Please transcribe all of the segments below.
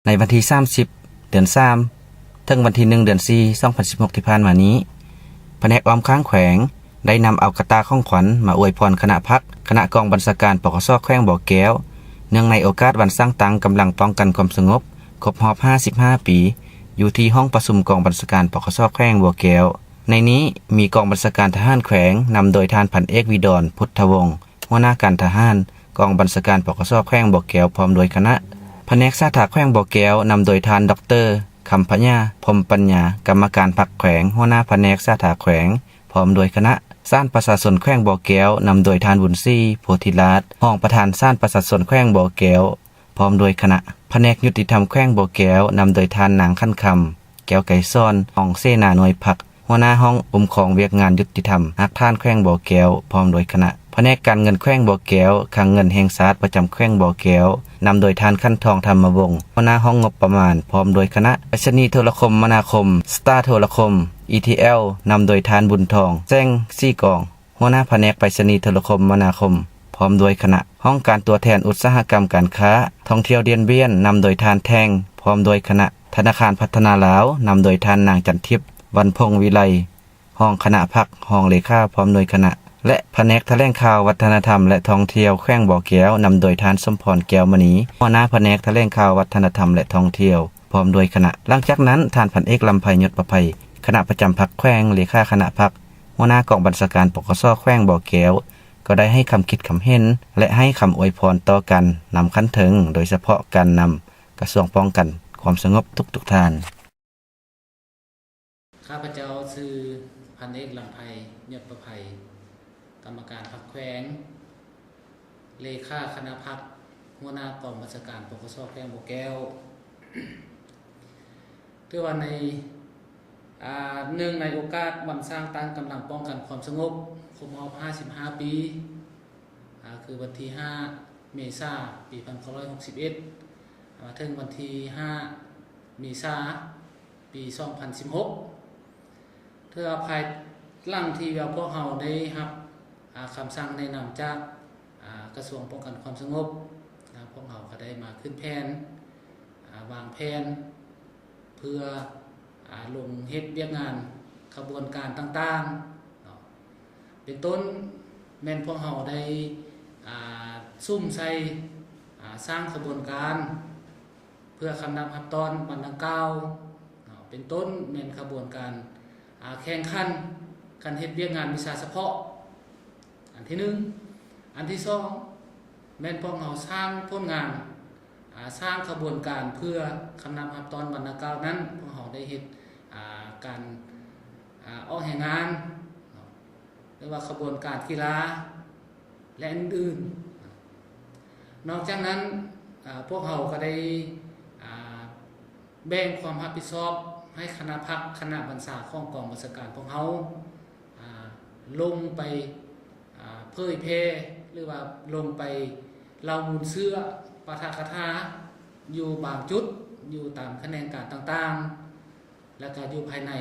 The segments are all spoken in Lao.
ໃນວັນທີສາມສິບ ເດືອນສາມ ເຖິງວັນທີໜຶ່ງ ເດືອນສີ່ ສອງພັນສິບຫົກ ທີ່ຜ່ານມານີ້, ພະແນກອ້ອມຂ້າງແຂວງ ໄດ້ນຳເອົາກະຕ່າຂອງຂວັນມາອວຍພອນຄະນະພັກ, ຄະນະກອງບັນຊາການ ປກສ ແຂວງບໍ່ແກ້ວ ເນື່ອງໃນໂອກາດວັນສ້າງຕັ້ງກຳລັງປ້ອງກັນຄວາມສະຫງົບ ຄົບຮອບຫ້າສິບຫ້າປີ ຢູ່ທີ່ຫ້ອງປະຊຸມກອງບັນຊາການ ປກສ ແຂວງບໍ່ແກ້ວ. ໃນນີ້ມີກອງບັນຊາການທະຫານແຂວງ ນຳໂດຍທ່ານພັນເອກ ວິດອນ ພຸດທະວົງ ຫົວໜ້າການທະຫານ ກອງບັນຊາການ ປກສ ແຂວງບໍ່ແກ້ວ ພ້ອມດ້ວຍຄະນະ, ພະແນກສາທາແຂວງບໍ່ແກ້ວ ນຳໂດຍທ່ານ ດອກເຕີ ຄຳພະຍາ ພົມປັນຍາ ກຳມະການພັກແຂວງ ຫົວໜ້າພະແນກສາທາແຂວງ ພ້ອມດ້ວຍຄະນະ, ສານປະຊາຊົນແຂວງບໍ່ແກ້ວ ນຳໂດຍທ່ານ ບຸນສີ ໂພທິລາດ ຮອງປະທານສານປະຊາຊົນແຂວງບໍ່ແກ້ວ ພ້ອມດ້ວຍຄະນະ, ພະແນກຍຸຕິທຳແຂວງບໍ່ແກ້ວ ນຳໂດຍທ່ານນາງ ຂັນຄຳ ແກ້ວໄກສອນ ຮອງເສນາໜ່ວຍພັກ ຫົວໜ້າຫ້ອງຄຸ້ມຄອງວຽກງານຍຸຕິທຳຮາກຖານແຂວງບໍ່ແກ້ວ ພ້ອມດ້ວຍຄະນະ, ພະແນກການເງິນແຂວງບໍ່ແກ້ວ ຄັງເງິນແຫ່ງຊາດປະຈຳແຂວງບໍ່ແກ້ວ ນຳໂດຍທ່ານ ຂັນທອງ ທຳມະວົງ ຫົວໜ້າຫ້ອງງົບປະມານ ພ້ອມດ້ວຍຄະນະ, ໄປສະນີໂທລະຄົມມະນາຄົມ ສະຕາໂທລະຄົມ ອີທີແອລ ນຳໂດຍທ່ານ ບຸນທອງ ແສງສີກອງ ຫົວໜ້າພະແນກໄປສະນີໂທລະຄົມມະນາຄົມ ພ້ອມດ້ວຍຄະນະ, ຫ້ອງການຕົວແທນອຸດສາຫະກຳການຄ້າ ທ່ອງທ່ຽວດຽນບຽນ ນຳໂດຍທ່ານ ແທ່ງ ພ້ອມດ້ວຍຄະນະ, ທະນາຄານພັດທະນາລາວ ນຳໂດຍທ່ານນາງ ຈັນທິບ ວັນພົງວິໄລ ຮອງຄະນະພັກ ຮອງເລຂາ ພ້ອມດ້ວຍຄະນະ ແລະ ພະແນກຖະແຫຼງຂ່າວ ວັດທະນະທຳ ແລະ ທ່ອງທ່ຽວແຂວງບໍ່ແກ້ວ ນຳໂດຍທ່ານ ສົມພອນ ແກ້ວມະນີ ຫົວໜ້າພະແນກຖະແຫຼງຂ່າວ ວັດທະນະທຳ ແລະ ທ່ອງທ່ຽວ ພ້ອມດ້ວຍຄະນະ. ຫຼັງຈາກນັ້ນ ທ່ານ ພັນເອກ ລຳໄພ ຍົດປະໄພ ຄະນະປະຈຳພັກແຂວງ, ເລຂາຄະນະພັກ, ຫົວໜ້າກອງບັນຊາການ ປກສ ແຂວງບໍ່ແກ້ວ ກໍໄດ້ໃຫ້ຄຳຄິດຄຳເຫັນ ແລະ ໃຫ້ຄຳອວຍພອນຕໍ່ການນຳຂັ້ນເທິງ, ໂດຍສະເພາະການນຳກະຊວງປ້ອງກັນຄວາມສະຫງົບທຸກໆທ່ານ. ຂ້າພະເຈົ້າຊື່ ພັນເອກ ລຳໄພ ຍົດປະໄພ ກຳມະການພັກແຂວງ, ເລຂາຄະນະພັກ, ຫົວໜ້າກອງບັນຊາການ ປກສ ແຂວງບໍ່ແກ້ວ. ຖືວ່າໃນ ອາ ເນື່ອງໃນໂອກາດວັນສ້າງຕັ້ງກຳລັງປ້ອງກັນຄວາມສະຫງົບ ຄົບຮອບຫ້າສິບຫ້າປີ ອາ ຄືວັນທີຫ້າ ເມສາ ປີພັນເກົ້າຮ້ອຍຫົກສິບເອັດ ມາເຖິງວັນທີຫ້າ ເມສາ ປີສອງພັນສິບຫົກ ເທື່ອພາຍຫຼັງທີ່ວ່າພວກເຮົາໄດ້ຮັບ ອາ ຄຳສັ່ງແນະນຳຈາກ ອາ ກະຊວງປ້ອງກັນຄວາມສະຫງົບ ອາ ພວກເຮົາກໍໄດ້ມາຂຶ້ນແຜນ ອາ ວາງແຜນ ເພື່ອ ອາ ລົງເຮັດວຽກງານຂະບວນການຕ່າງໆເນາະ ເປັນຕົ້ນແມ່ນພວກເຮົາໄດ້ ອາ ສຸມໃສ່ ອາ ສ້າງຂະບວນການ ເພື່ອຄຳນັບຮັບຕ້ອນວັນດັ່ງກ່າວເນາະ ເປັນຕົ້ນແມ່ນຂະບວນການ ອາ ແຂ່ງຂັນການເຮັດວຽກງານວິຊາສະເພາະ ອັນທີໜຶ່ງ. ອັນທີສອງ ແມ່ນພວກເຮົາສ້າງຜົນງານ ອາ ສ້າງຂະບວນການເພື່ອຄຳນັບຮັບຕ້ອນວັນດັ່ງກ່າວນັ້ນ ພວກເຮົາໄດ້ເຮັດ ອາ ການ ອາ ອອກແຮງງານເນາະ ຫຼືວ່າຂະບວນການກິລາ ແລະ ອື່ນໆ. ນອກຈາກນັ້ນ ອາ ພວກເຮົາກໍໄດ້ ອາ ແບ່ງຄວາມຮັບຜິດຊອບໃຫ້ຄະນະພັກ, ຄະນະບັນຊາຂອງກອງບັນຊາການພວກເຮົາ ອາ ລົງໄປ ອາ ເຜີຍແຜ່ ຫຼືວ່າລົງໄປເລົ່າມູນເຊື້ອ ປາຖະກະຖາ ຢູ່ບາງຈຸດ ຢູ່ຕາມຂະແໜງການຕ່າງໆ ແລະ ກະຢູ່ພາຍໃນ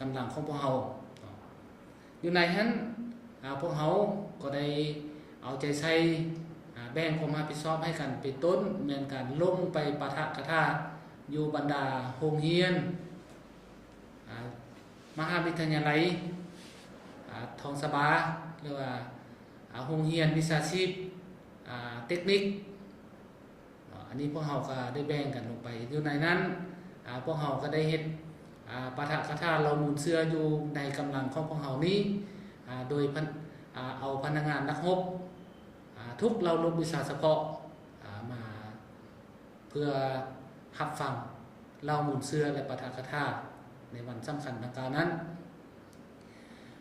ກຳລັງຂອງພວກເຮົາ. ຢູ່ໃນຫັ້ນ ອາ ພວກເຮົາກໍໄດ້ເອົາໃຈໃສ່ ອາ ແບ່ງຄວາມຮັບຜິດຊອບໃຫ້ກັນ ເປັນຕົ້ນແມ່ນການລົງໄປປາຖະກະຖາຢູ່ບັນດາໂຮງຮຽນ ອາ ມະຫາວິທະຍາໄລ ອາ ທອງສະບາ ຫຼືວ່າ ອາ ໂຮງຮຽນວິຊາຊີບ ອາ ເຕັກນິກ ເນາະ ອັນນີ້ພວກເຮົາກໍໄດ້ແບ່ງກັນລົງໄປ. ຢູ່ໃນນັ້ນ ອາ ພວກເຮົາກໍໄດ້ເຮັດ ອາ ປາຖະກະຖາເລົ່າມູນເຊື້ອຢູ່ໃນກຳລັງຂອງພວກເຮົານີ້ ອາ ໂດຍ ອາ ເອົາພະນັກງານນັກຮົບ ອາ ທຸກເຫຼົ່າລົບວິຊາສະເພາະ ອາ ມາເພື່ອຮັບຟັງເລົ່າມູນເຊື້ອ ແລະ ປາຖະກະຖາໃນວັນສຳຄັນດັ່ງກ່າວນັ້ນ.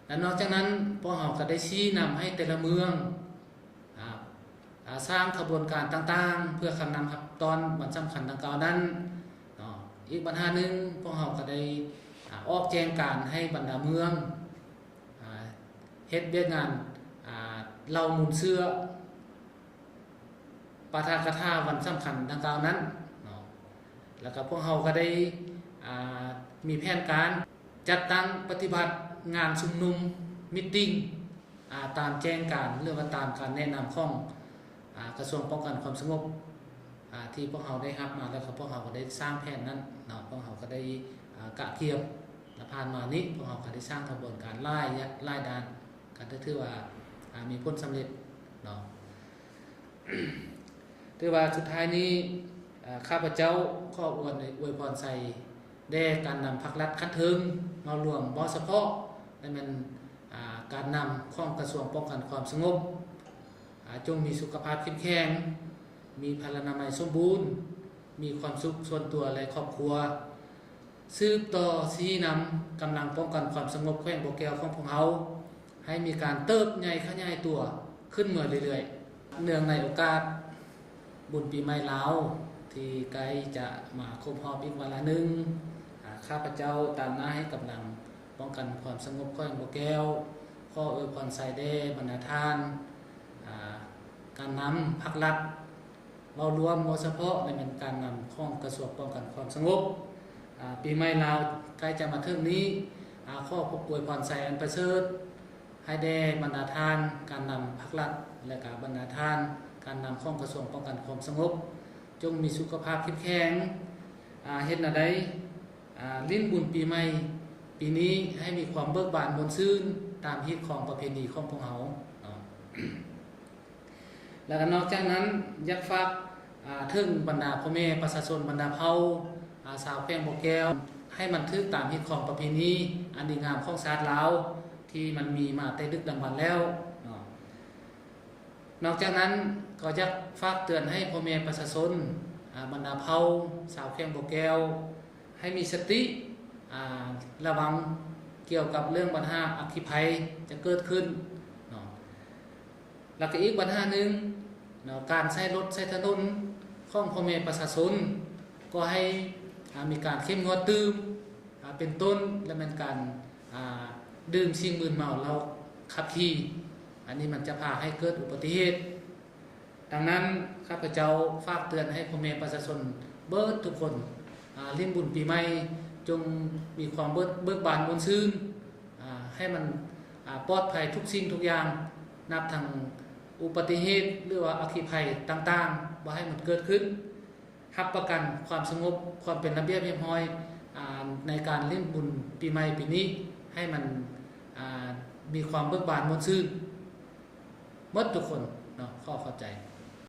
ແລະ ນອກຈາກນັ້ນ ພວກເຮົາກໍໄດ້ຊີ້ນຳໃຫ້ແຕ່ລະເມືອງ ອາ ອາ ສ້າງຂະບວນການຕ່າງໆ ເພື່ອຄຳນັບຮັບຕ້ອນວັນສຳຄັນດັ່ງກ່າວນັ້ນເນາະ. ອີກບັນຫາໜຶ່ງ ພວກເຮົາກໍໄດ້ ອາ ອອກແຈ້ງການໃຫ້ບັນດາເມືອງ ອາ ເຮັດວຽກງານ ອາ ເລົ່າມູນເຊື້ອ ປາຖະກະຖາວັນສຳຄັນດັ່ງກ່າວນັ້ນເນາະ. ແລ້ວກໍພວກເຮົາກໍໄດ້ ອາ ມີແຜນການຈັດຕັ້ງປະຕິບັດງານຊຸມນຸມ ມີດຕິງ ອາ ຕາມແຈ້ງການ ຫຼືວ່າຕາມການແນະນຳຂອງ ອາ ກະຊວງປ້ອງກັນຄວາມສະຫງົບ ອ່າ ທີ່ພວກເຮົາໄດ້ຮັບມາ ແລ້ວກໍພວກເຮົາກໍໄດ້ສ້າງແຜນນັ້ນເນາະ, ພວກເຮົາກໍໄດ້ ອ່າ ກະກຽມ ແລະ ຜ່ານມານີ້ພວກເຮົາກໍໄດ້ສ້າງຂະບວນການຫຼາຍ ຫຼາຍດ້ານ ກໍຖືວ່າ ອ່າ ມີຜົນສຳເລັດເນາະ. ຖືວ່າສຸດທ້າຍນີ້ ອ່າ ຂ້າພະເຈົ້າຂໍອວຍ ອວຍພອນໄຊແດ່ການນຳພັກລັດຂັ້ນເທິງ ເວົ້າລວມ ເວົ້າສະເພາະ ແລະ ແມ່ນ ອ່າ ການນຳຂອງກະຊວງປ້ອງກັນຄວາມສະຫງົບ ອ່າ ຈົ່ງມີສຸຂະພາບເຂັ້ມແຂງ, ມີພະລະນາໄມສົມບູນ, ມີຄວາມສຸກສ່ວນຕົວ ແລະ ຄອບຄົວ, ສືບຕໍ່ຊີ້ນຳກຳລັງປ້ອງກັນຄວາມສະຫງົບແຂວງບໍ່ແກ້ວຂອງພວກເຮົາ ໃຫ້ມີການເຕີບໃຫຍ່ຂະຫຍາຍຕົວຂຶ້ນເມືອເລື້ອຍໆ. ເນື່ອງໃນໂອກາດບຸນປີໃໝ່ລາວທີ່ໃກ້ຈະມາຄົບຮອບອີກວາລະໜຶ່ງ, ອາ, ຂ້າພະເຈົ້າຕາງໜ້າໃຫ້ກຳລັງປ້ອງກັນຄວາມສະຫງົບແຂວງບໍ່ແກ້ວ ຂໍອວຍພອນໄຊແດ່ບັນດາທ່ານ ອາ, ການນຳພັກລັດ ເວົ້າລວມ ເວົ້າສະເພາະ ແລະ ແມ່ນການນຳຂອງກະຊວງປ້ອງກັນຄວາມສະຫງົບ. ອາ, ປີໃໝ່ລາວໃກ້ຈະມາເຖິງນີ້, ອາ, ຂໍອວຍພອນໄຊອັນປະເສີດ ໃຫ້ແດ່ບັນດາທ່ານການນຳພັກລັດ ແລະ ກະບັນດາທ່ານການນຳຂອງກະຊວງປ້ອງກັນຄວາມສະຫງົບ ຈົ່ງມີສຸຂະພາບເຂັ້ມແຂງ, ອາ, ເຮັດແນວໃດ, ອາ, ຫຼິ້ນບຸນປີໃໝ່ປີນີ້ໃຫ້ມີຄວາມເບີກບານມ່ວນຊື່ນຕາມຮີດຄອງປະເພນີຂອງພວກເຮົາເນາະ. ແລ້ວກໍນອກຈາກນັ້ນ ຢາກຝາກ ອາ ເຖິງບັນດາພໍ່ແມ່ປະຊາຊົນບັນດາເຜົ່າ ອາ ຊາວແຂວງບໍ່ແກ້ວ ໃຫ້ມັນຖືກຕາມຮີດຄອງປະເພນີອັນດີງາມຂອງຊາດລາວ ທີ່ມັນມີມາແຕ່ດຶກດຳບັນແລ້ວເນາະ. ນອກຈາກນັ້ນກໍຢາກຝາກເຕືອນໃຫ້ພໍ່ແມ່ປະຊາຊົນ ອາ ບັນດາເຜົ່າຊາວແຂວງບໍ່ແກ້ວ ໃຫ້ມີສະຕິ ອາ ລະວັງກ່ຽວກັບເລື່ອງບັນຫາອັກຄີໄພຈະເກີດຂຶ້ນເນາະ. ແລ້ວກໍອີກບັນຫາໜຶ່ງເນາະ ການໃຊ້ລົດໃຊ້ຖະໜົນຂອງພໍ່ແມ່ປະຊາຊົນ ກໍໃຫ້ ອາ ມີການເຂັ້ມງວດຕື່ມ ອາ ເປັນຕົ້ນ ແລະ ແມ່ນການ ອາ ດື່ມສິ່ງມຶນເມົາແລ້ວຂັບຂີ່ ອັນນີ້ມັນຈະພາໃຫ້ເກີດອຸບັດຕິເຫດ. ດັ່ງນັ້ນ ຂ້າພະເຈົ້າຝາກເຕືອນໃຫ້ພໍ່ແມ່ປະຊາຊົນເບິດທຸກຄົນ ອາ ຫຼິ້ນບຸນປີໃໝ່ ຈົ່ງມີຄວາມເບີກ ເບີກບານມ່ວນຊື່ນ ອາ ໃຫ້ມັນ ອາ ປອດໄພທຸກສິ່ງທຸກຢ່າງ ນັບທັງອຸບັດຕິເຫດ ຫຼືວ່າອັກຄີໄພຕ່າງໆ ບໍ່ໃຫ້ມັນເກີດຂຶ້ນ. ຮັບປະກັນຄວາມສະຫງົບ ຄວາມເປັນລະບຽບຮຽບຮ້ອຍ ອາ ໃນການຫຼິ້ນບຸນປີໃໝ່ປີນີ້ ໃຫ້ມັນ ອາ ມີຄວາມເບີກບານມ່ວນຊື່ນໝົດທຸກຄົນເນາະ. ຂໍຂອບໃຈ.